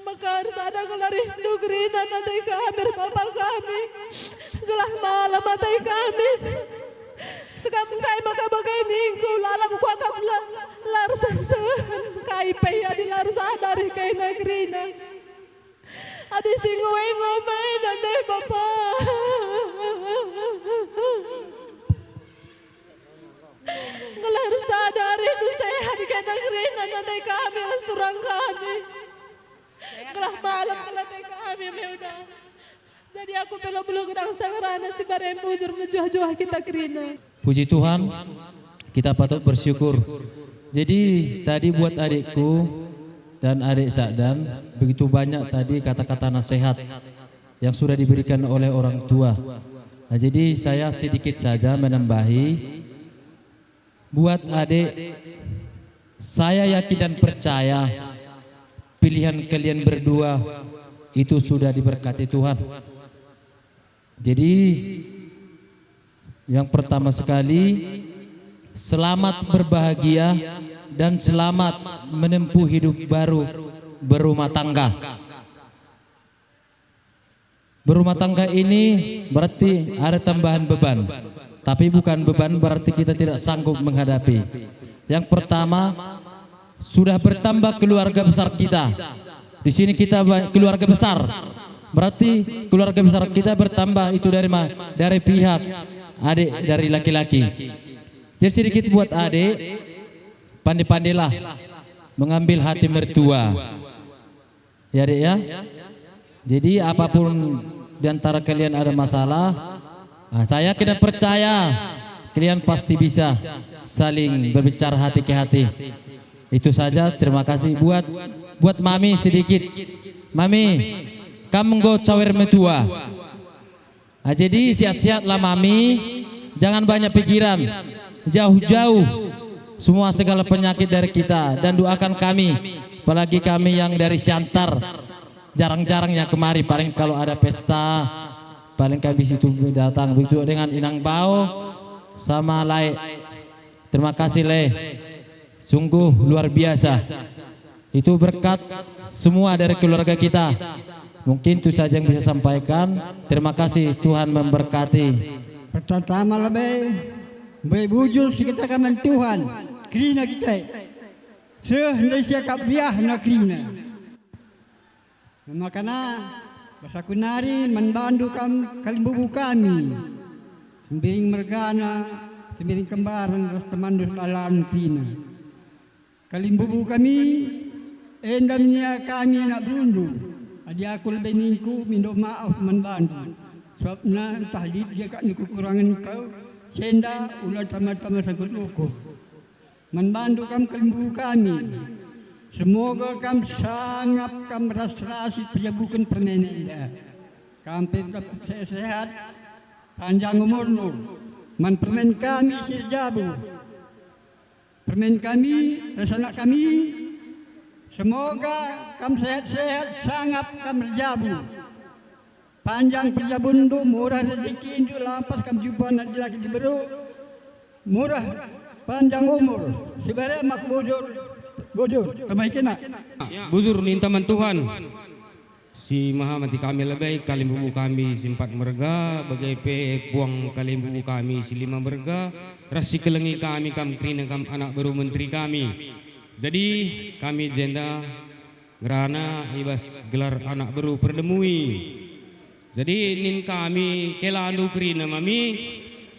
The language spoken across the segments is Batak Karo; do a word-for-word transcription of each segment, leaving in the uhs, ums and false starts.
Maka ersada gelah rindu kerina nandai kami ras bapa kami, gelah malem ate kami. Sekam kai maka bage ningku, lalap kuakap la, la ersehsehen kai pe adi la ersada arih kaina kerina. Adi si enggo-enggo me nandai bapa. Gelah ersada arihndu sehat kaina kerina nandai kami ras turang kami. Gelah malem gelah ate kami me udah. Jadi aku pe la beluh gedang sa ngerana si bare bujur mejuah-juah kita kerina. Puji Tuhan, kita patut bersyukur. Jadi tadi buat adikku dan adik Sa'dan, begitu banyak tadi kata-kata nasihat yang sudah diberikan oleh orang tua. Nah, jadi saya sedikit saja menambahi. Buat adik, saya yakin dan percaya pilihan kalian berdua itu sudah diberkati Tuhan. Jadi, yang pertama sekali, selamat berbahagia dan selamat menempuh hidup baru berumah tangga. Berumah tangga ini berarti ada tambahan beban, tapi bukan beban berarti kita tidak sanggup menghadapi. Yang pertama, sudah bertambah keluarga besar kita. Di sini kita ba-, keluarga besar. Berarti keluarga besar kita bertambah itu dari ma-, dari pihak adik, dari laki-laki. Jadi sedikit buat adik, pandai-pandailah mengambil hati mertua. Ya, Dek, ya? Jadi, apapun di antara kalian ada masalah, ah, saya yakin dan percaya kalian pasti bisa saling berbicara hati ke hati. Itu saja, terima kasih. Buat, buat Mami sedikit. Mami, kam enggo cawer metua. Ah, jadi sehat-sehatlah Mami, jangan banyak pikiran, jauh-jauh semua segala penyakit dari kita, dan doakan kami, apalagi kami yang dari Siantar, jarang-jarang yang kemari, paling kalau ada pesta, paling kami situ datang, begitu dengan Inang Bao sama Lae. Terima kasih, Le. Sungguh luar biasa. Itu berkat semua dari keluarga kita. Mungkin itu saja yang bisa sampaikan. Terima kasih, Tuhan memberkati. Pertama-tama lebe, mbe bujur si kataken Tuhan, kerina kita. Seh ndai siakap riahna kerina. Makana, bas aku nari man bandu kam kalimbubu kami, Sembiring mergana, Sembiring kembaren ras temanndu sebalan kerina. Kalimbubu kami, enda menia kami anak berundu, adi aku lebe ningku mindo maaf man bandu, sabapna ntah lit gia kap kekurangen kau, si enda ula tama-tama sangkut ukur. Man bandu kam kalimbubu kami. Semoga kam sangap kam ras-ras siperjabuken permen enda. Kam pe tetap se-, sehat, panjang umurndu. Man permen kami si erjabu. Permen kami, ras anak kami, semoga kam sehat-sehat, sangap kam erjabu. Panjang perjabunndu, murah rezekindu, lampas kam jumpa anak dilaki diberu, murah panjang umur, si bere mak bujur, bujur, kemaikena. Bujur ninta man Tuhan. Si maha mati kami lebe, kalimbubu kami si empat merga, bage pe puang kalimbubu kami si lima merga, ras si kelengi kami kam kerina kam anak beru menteri kami. Jadi kami jenda ngerana i bas gelar anak beru perdemui. Jadi nin kami kelandu kerina mami,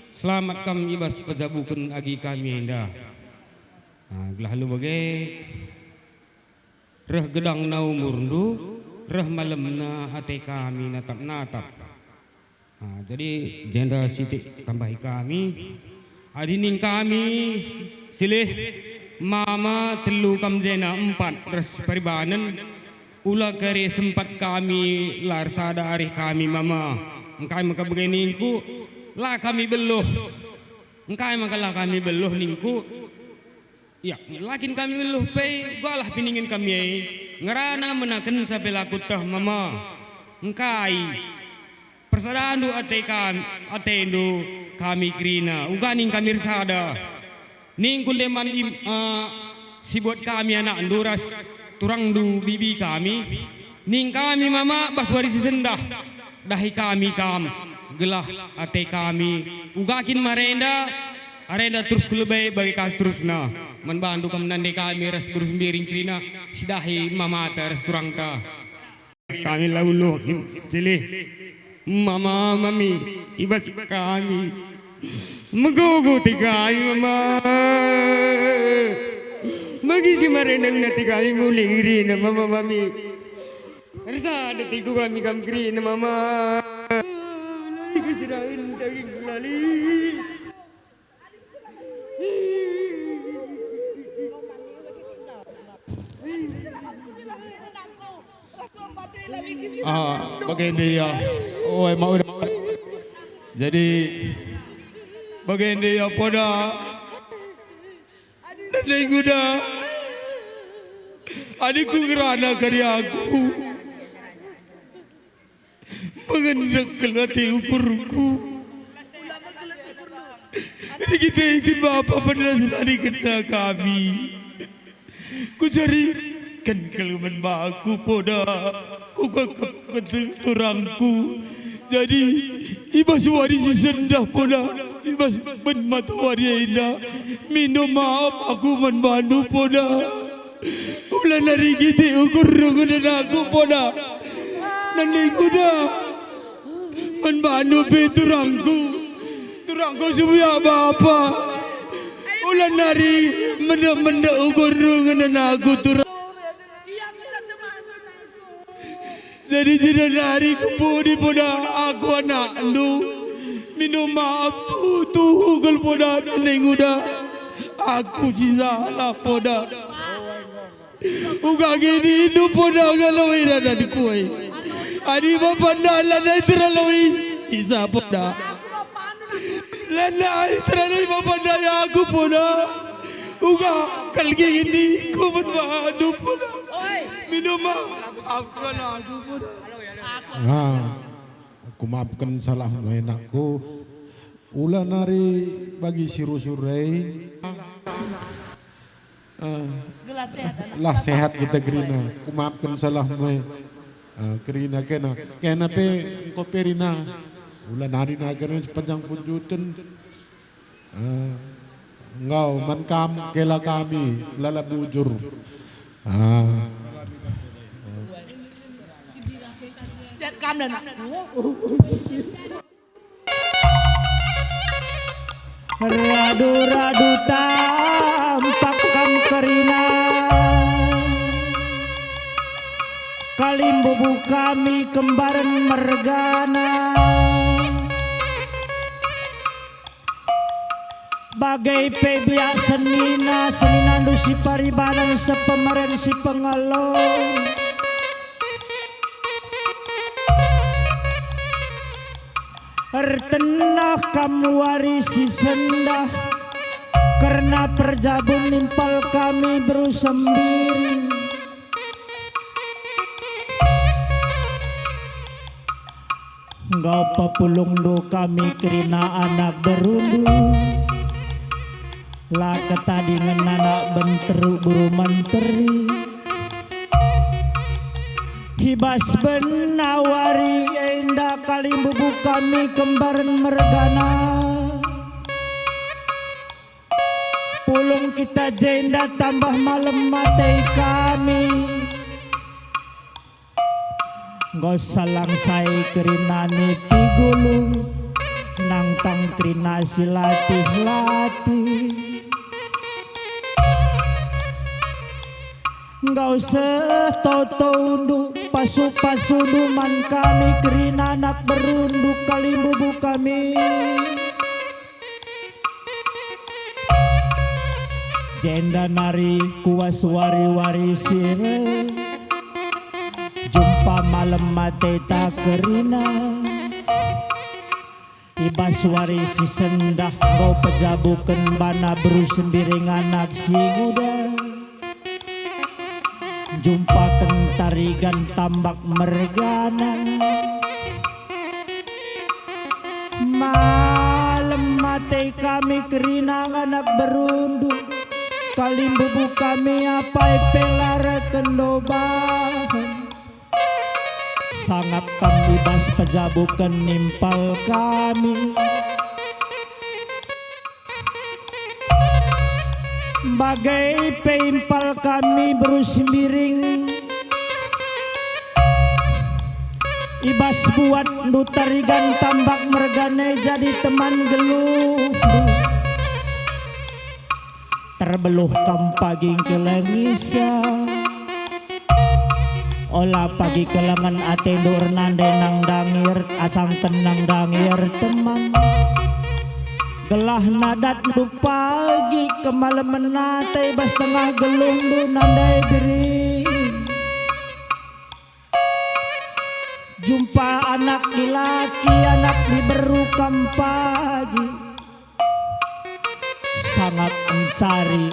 selamat kam i bas pejabuken agi kami enda. Nah, gelah alu bage, reh gedangna umurndu, reh malemna ate kami natap-natap. Ah, jadi jenda sitik tambahi kami. Adi ning kami silih mama telu kam jena empat ras paribanen, ula kari sempat kami la ersada arih kami mama. Engkai maka bage ningku, la kami beluh. Engkai maka la kami beluh ningku. Ya, la kin kami beluh pe, ugalah piningen kami e, ngerana menakenca pe la kueteh mama. Engkai? Persadandu ate kam-, atendu kami kerina, uga ning kami ersada. Ningku nde man im-, eh, si buat kami anakndu ras turangndu bibi kami. Ning kami mama bas wari si sendah, dahi kami kam, gelah ate kami. Uga kin marenda, arenda terus ku lebe bage ka seterusna. Man bandu kam nande kami ras beru Sembiring kerina, sidahi mamata ras turangta. Kami la uluh silih. Mama, mami, ibas kami. Megogo ate kami, mama. Bagi si marenda mina ate kami mulih kerina, mama, mami. Ersada ate ku kami kam kerina, mama. Lali kecerahan daging lali. Ah, bagende ia. Oh, emang udah. Jadi, bagende ia poda. Nande nguda. Adikku ngerana kari aku. Mengendek kal ate ukurku. Erkite-kite bapa pernah sinadikenna kami. Kucariken kal man bangku poda, kukekep turangku. Jadi, ibas wari si sendah poda, ibas ben matawari enda, mindo maap aku man bandu poda. Ula nari kite ukur ngenen aku poda. Nande nguda. Man bandu pe turangku. Turangku si buyak bapa. Ula nari mendek-mendek ukur ngenen aku turang. Jadi jenari nari ku pudi poda aku anakndu. Mindo maap tuhu kal poda nande nguda. Aku si salah poda. Uga gini indu poda ngaloi radan kuai. Adi bapanda lanai teraloi isa poda. Lanai teraloi bapanda ya aku poda. Uga kal gini ku man bandu poda. Mindo maap aku lagu poda. Ah, aku maafken salahmu anakku. Ula nari bagi si rusur e. Ah. Gelah sehat, anak. Lah sehat kita kerina. Kumaafken salahmu e. Ah, kerina kena. Kena pe engko pe rina. Ula nari na kerina sepanjang punjuten. Ah, enggau man kam kela kami lala bujur. Ah. Sehat kam dan Radu-radu tampak kam kerina, kalimbubu kami kembaren mergana. Bage pe biak senina, seninandu si paribanen sepemeren si pengalo. Ertenah kam wari si sendah, kerna perjabun nimpal kami beru Sembiring. Enggo pepulungndu kami kerina anak berundu, la ketadingen anak benteruk buru menteri. I bas bena wari enda kalimbubu kami kembaren mergana. Pulung kita jenda tambah malem ate kami. Enggo salang sai kerina nipi gulu, nangtang kerina si latih-latih. Enggo seh toto undu, pasu-pasundu man kami kerina anak berundu kalimbubu kami. Jenda nari kuas wari-wari si reh, jumpa malem ate ta kerina. I bas wari si sendah enggo pejabuken bana beru Sembiring anak si nguda. Jumpaken tarigan tambak mergana. Malem ate kami kerina anak berundu, kalimbubu kami apai pe la erkendo bahan. Sangap kami bas pejabuken impal kami. Bage pe impal kami beru Sembiring, i bas buatndu Tarigan Tambak mergana jadi teman geluhndu. Terbeluh kam pagi ngkeleng isa. Ola pagi kelengen atendu ernande nandangi er-, asangken nandangi erteman. Gelah nadatndu pagi kemalemen ate bas tengah geluhndu nandai biri. Jumpa anak dilaki, anak diberu kam pagi. Sangap encari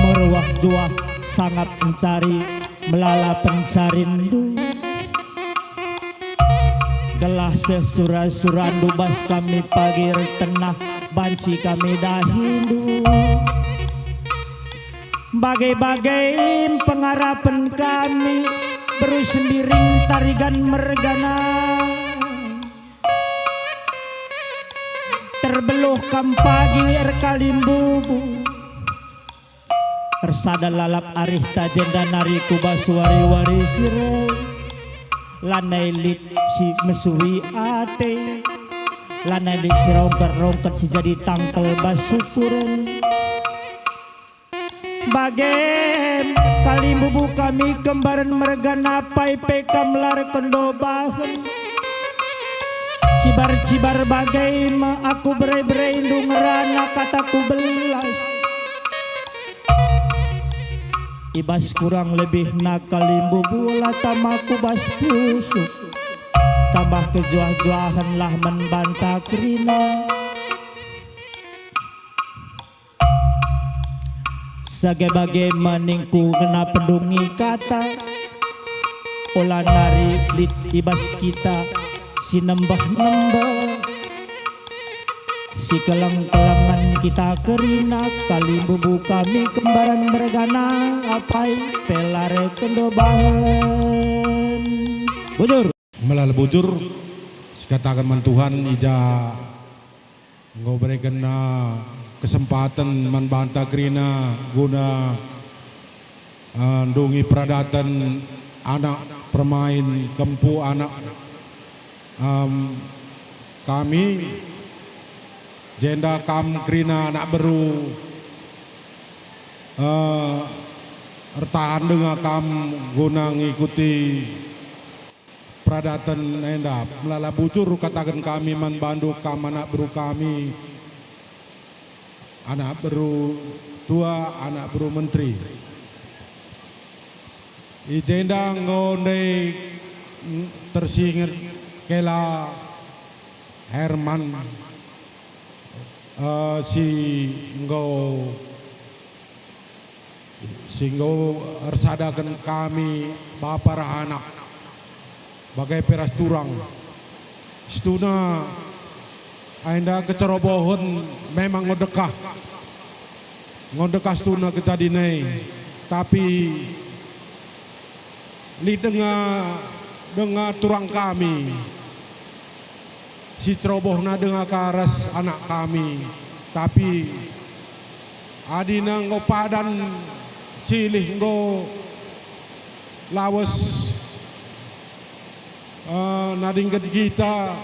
meruah juah, sangap encari melala pencarinndu. Gelah seh sura-surandu bas kami pagi ertenah, banci kami dahindu. Bage-bage pengarapen kami, beru Sembiring Tarigan mergana. Terbeluh kam pagi erkalimbubu. Ersada lalap arihta jenda nari ku bas wari-wari si reh. Lanai lit si mesui ate, lanai lit si rongket-rongket si jadi tangkel bas ukuren. Bage kalimbubu kami kembaren mergana, apai pe kam la erkendo bahen. Cibar-cibar bage me aku bere-berendu ngerana kataku belas. I bas kurang lebihna kalimbubu la tama ku bas pusuh. Tambah kejuah-juahen lah man banta kerina. Sage-bage me ningku ngena pendungi kata, ola nari lit i bas kita si nembeh-nembeh, si keleng-kelengen kita kerina, kalimbubu kami kembaren mergana, apai pe la erkendo bahen. Bujur. Melala bujur, sikataken man Tuhan i ja enggo bereken, ah, kesempaten man banta kerina guna, ah, ndungi peradaten anak permain kempu anak, em, kami, jenda kam kerina anak beru, eh, ertahan denga kam guna ngikuti peradaten enda. Melala bujur kataken kami man bandu kam anak beru kami, anak beru tua, anak beru menteri. I jenda enggo ndai tersinget kela Herman, eh, si enggo si enggo ersadaken kami bapa ras anak bage pe ras turang. Situhuna enda kecerobohen memang enggo ndekah, enggo ndekah situhuna kejadin e, tapi lit denga, denga turang kami. Si cerobohna denga ka ras anak kami, tapi adina enggo padan silih enggo lawes, eh, nadingken kita,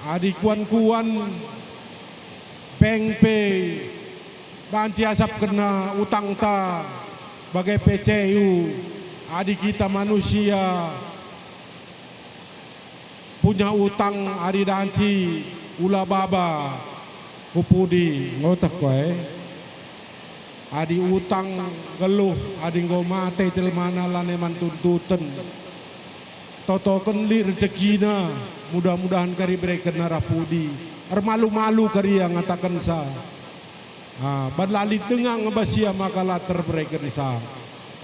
adi kuan-kuan peng pe banci asapkenna utangta bage pe cehu, adi kita manusia punya utang adi danci ula baba ku pudi ngoteh koe. Adi utang geluh, adi enggo mate jelmana lanai man tuntuten. Totoken lit rejekina, mudah-mudahan kari iberekenna arah pudi. Ermalu-malu kari ia ngatakensa. Ah, ban la lit denga nge bas ia maka la terberekensa.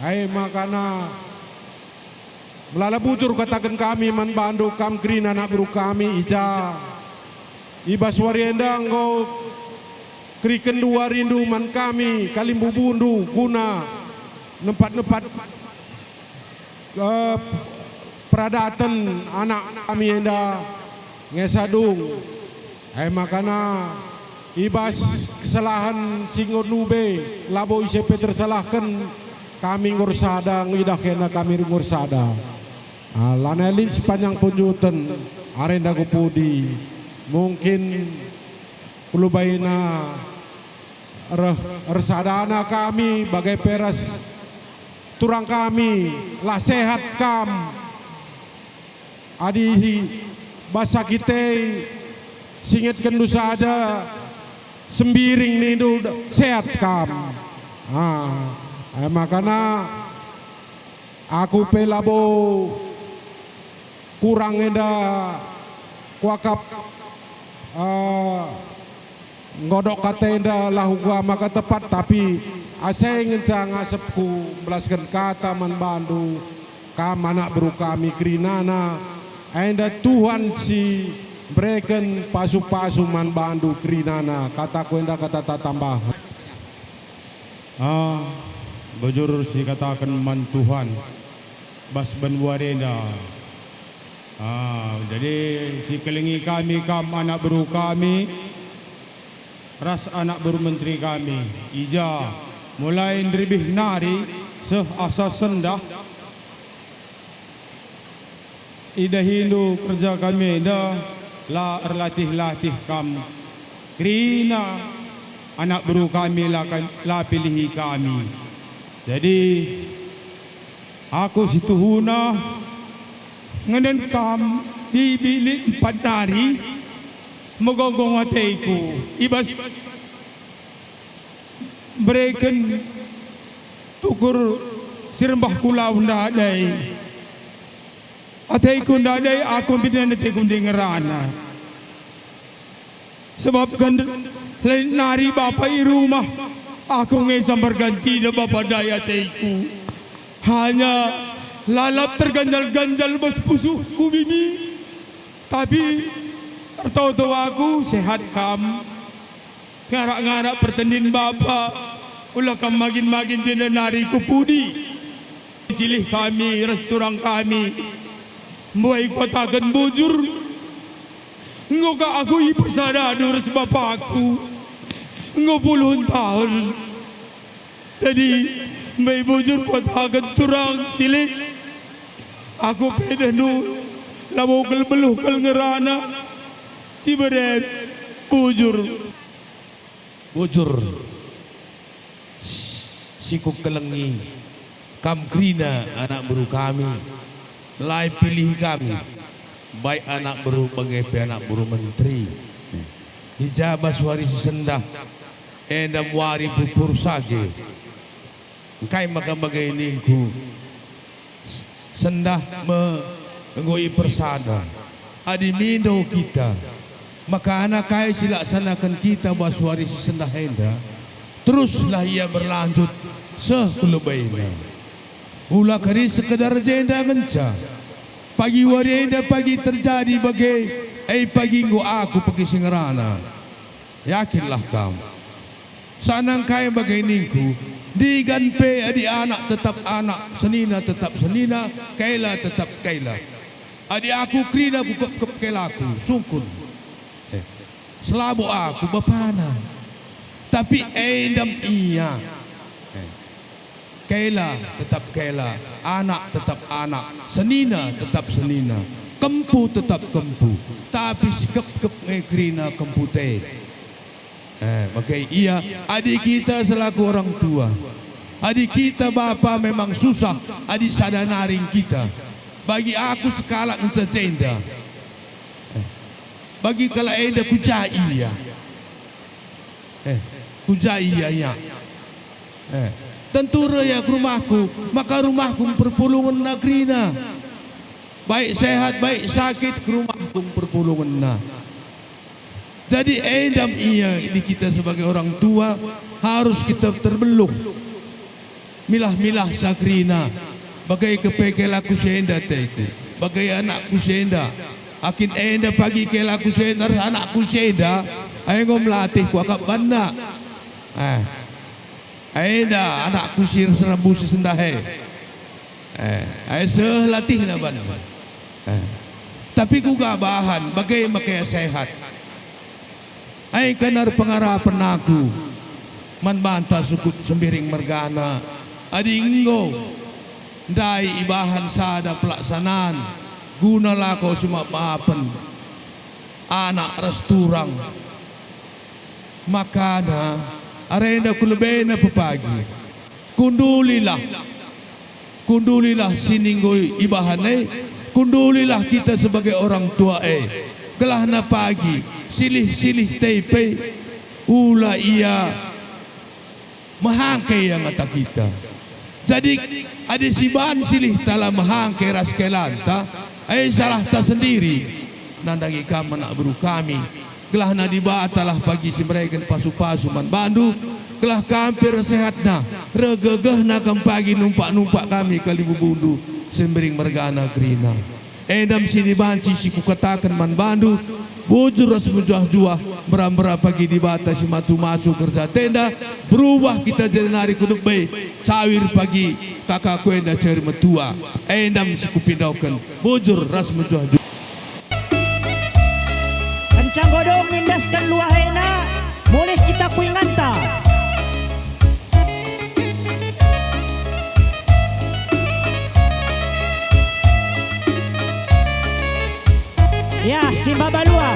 E makana melala bujur kataken kami man bandu kam kerina anak beru kami i ja. I bas wari enda enggo kerikenndu warindu man kami kalimbubundu guna nempat-nempat eh, Peradaten anak kami enda nge sadung. E makana i bas kesalahen si enggo lube, labo ise pe tersalahken, kami enggo ersada, ngidah kena kami enggo ersada. Ah, lanai lit sepanjang punjuten, arenda ku pudi. Mungkin kulubaina reh ersadana kami bage pe ras turang kami, la sehat kam. Adi bas sakit e singetkenndu sada, sembiring nindu, sehat kam. Ah, e makana aku pe labo kurang enda kuakap, eh, nggodok kata enda lahu kuga maka tepat, tapi asa ngenca ngasepku mbelasken kata man bandu, kam anak beru kami kerinana, enda Tuhan si mbereken pasu-pasu man bandu kerinana, kataku enda kata tatambah. Ah, bujur sikataken man Tuhan bas banua enda. Ah, jadi sikelengi kami kam anak beru kami ras anak beru menteri kami, i ja mulai nderbih nari seh asa sendah. Idahindu kerja kami enda la erlatih-latih kam. Kerina anak beru kami la kam, la pilihi kami. Jadi, aku situhuna ngenen kam di bilik empat nari, megonggong ateku i bas mbereken tukur si rembah kulau ndadai. Ateku ndadai aku mbinen ateku ndi ngerana. Sebab kan lit nari bapa i rumah, aku nge sambar gantina bapa ndai ateku. Hanya lalap terganjal-ganjal bas pusuhku bibi. Tapi ertoto aku sehat kam. Ngarak-ngarak pertendin bapa, ula kam magin-magin jenda nari ku pudi. Silih kami ras turang kami, mbuai kuataken bujur. Enggo ka aku ipersadandu ras bapaku, enggo puluhen tahun. Jadi, mbai bujur kuataken turang silih. Aku pedehndu, labo kal beluh kal ngerana, ciberen bujur. Bujur, s-, si kukelengi, kam kerina anak beru kami, la ipilih kami, baik anak beru bage pe anak beru menteri. I ja bas wari si sendah, enda muari purpur sage. Engkai maka bage ningku, sendah me enggo ipersada. Adi mindo kita, maka anak kai si laksanaken kita bas wari si sendah enda, teruslah ia berlanjut seh ku lebaina. Ula kari sekedar jenda ngenca. Pagi wari enda pagi terjadi bage, e pagi enggo aku pagi si ngerana. Yakinlah kam. Sangkai bage ningku, ndigan pe adi anak tetap anak, senina tetap senina, kela tetap kela. Adi aku kerina kukepkep kelaku, sungkun. Eh, selabo aku bapana. Tapi endam ia. Eh, kela tetap kela, anak tetap anak, senina tetap senina, kempu tetap kempu. Tapi sikepkep nge kerina kempute. Eh, maka ia, adi kita selaku orang tua, adi kita bapa memang susah, adi sada naring kita, bagi aku sekalak ngenca jenda. Eh, bagi kalak enda kuja ia. Eh, kuja ia, ia. Eh, tentu reh ia ke rumahku, maka rumahku perpulungen kerina. Baik sehat, baik sakit, ke rumahku perpulungenna. Jadi endam ia di kita sebagai orang tua harus kita terbeluh. Milah-milah sa kerina, bage kepe kelaku si enda ateku, bage anakku si enda. Akin enda pagi kelaku si enda ras anakku si enda, ai enggo melatih kuakap banna. Eh, enda anakku si ras rambu si sendah e. Eh, ai seh latihna banna. Tapi kuga bahan, bage maka sehat. Ai kan erpengarapen aku man banta sukut Sembiring mergana, adi enggo ndai ibahan sada pelaksanaan guna lako si maap-maapen anak ras turang. Makana arenda ku lebena pepagi, kundulilah. Kundulilah si enggo ibahan e, kundulilah kita sebagai orang tua e, gelahna pagi silih-silih tei pe ula ia mehangke ia ngata kita. Jadi, adi siban silihta la mehangke ras kelanta, e salahta sendiri. Nandangi kam anak beru kami, gelahna Dibatalah pagi si mereken pasu-pasu man bandu, gelah kam pe reh sehatna, reh gegehna kam pagi numpak-numpak kami kalimbubundu, Sembiring mergana kerina. Enda me si banci si kukataken man bandu, bujur ras mejuah-juah, mbera-mbera pagi Dibata si masu-masu kerja enda, berubah kita jenari ku debe, cawir pagi kaka ku enda cawir metua. Enda me si kupindoken, bujur ras mejuah-juah. Kenca enggo dung niendesken luah ena, mulih kita ku inganta. Ya, si maba luah.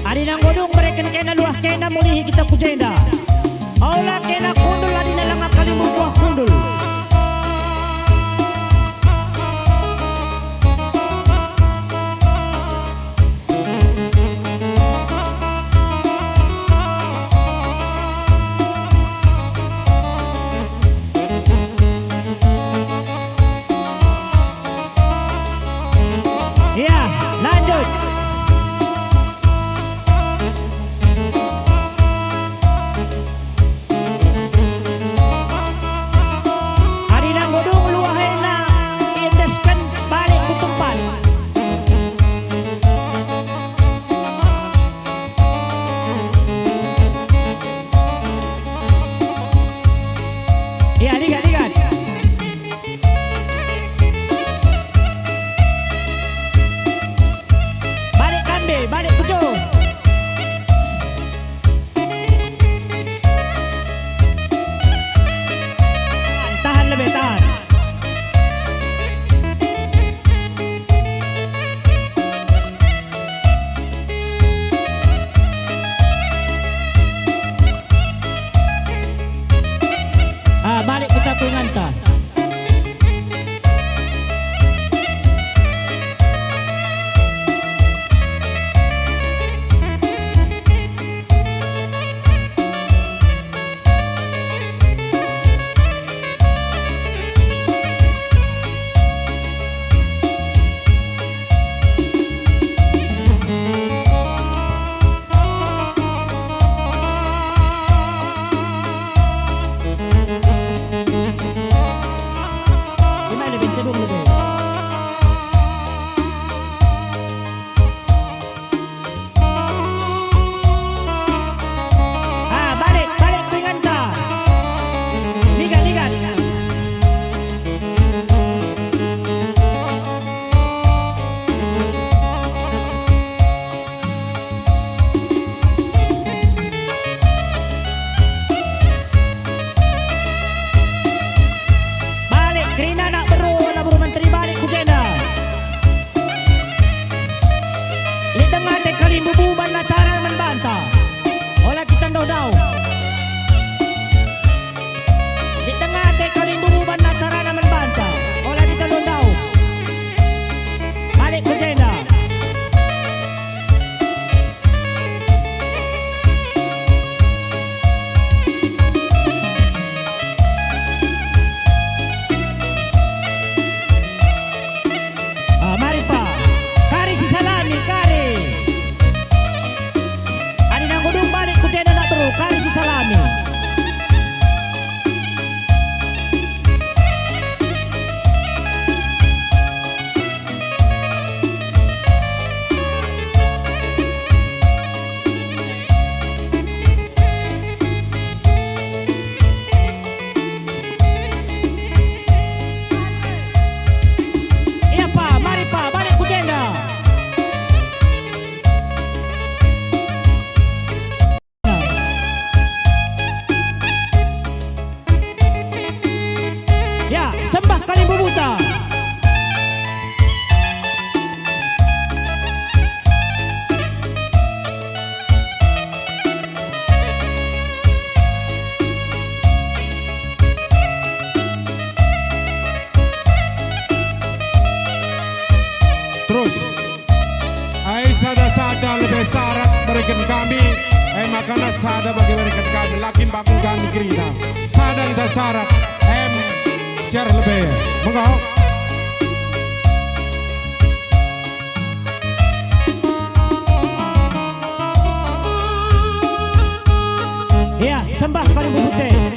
Adi enggo dung mereken kena luah kena mulihi kita ku jenda. Ola kena kundul adi langa kalimbubu kundul. Iya, lanjut. Adi enggo dung luah ena iendesken, balik ku tempat. Iya, ligat, ligat. Balik kambe, balik bejo. Tahan lebe, tahan. Ah, balik kita ku inganta. Ah, balik, balik ku inganta. Ligat, ligat. Balik kerina anak beru, anak beru menteri, balik ku jenda. Lit denga ate kalimbubu banna cara man banta. Ola kita ndauh-ndauh. Lit denga ate kalimbubu banna carana man banta. Ola kita ndauh-ndauh. Balik ku jenda. Ah, mari, Pa. Kari sisalami, kari. Karena sada bagi mereka kami lakin bakul kami kerina. Sada ngenca syarat em share lebih. Mengko. Iya, sembah paling bujur te.